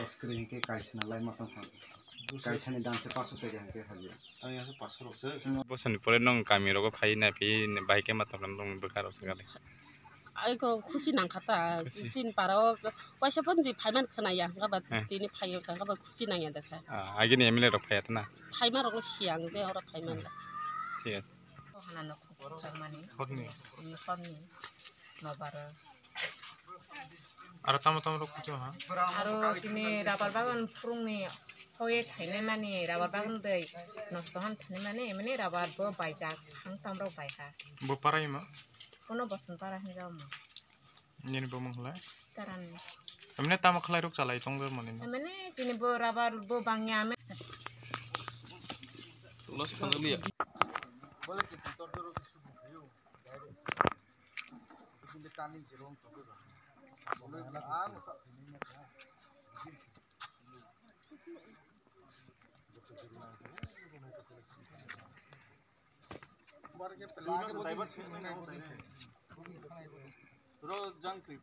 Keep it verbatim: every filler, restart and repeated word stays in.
Screen ke kaisa na lai ma tong kha. Kaisa ni dan se paso tega ke haji. Tang ya se paso rok se. Bosoni pore nong kami rogo phai na phi bai ke ma tong kha nong bwkha rok se gale. Ai ko khusi nang kha ta. Khusi. Chin para o waisa phone ji phai man khna ya ga ba. Eh. Tini phai yo ga ba khusi nang ya da kha. Ah, agi ni M L A rok phai ya ta na. Phai ma rok siang je ora phai man da. Thik ase. Hana nok. Changmani. Hotni. Ini hotni. Nobaro. Aro tamo tamo rok kuchung ha? Aro chini rabar bagan phurungni hoye thainai mani rabar bagan dei nosto han thainai mani emani rabar bo baijak hang tam rok bai ha. Bo parai ma? Kono boson para hin jao ma. Nini bo mung khlai? Sitaran. Emne tamo khlai rok chalai tong ber mani. Emani chini bo rabar bo bangya me. Los khana liya. Ro jang twi.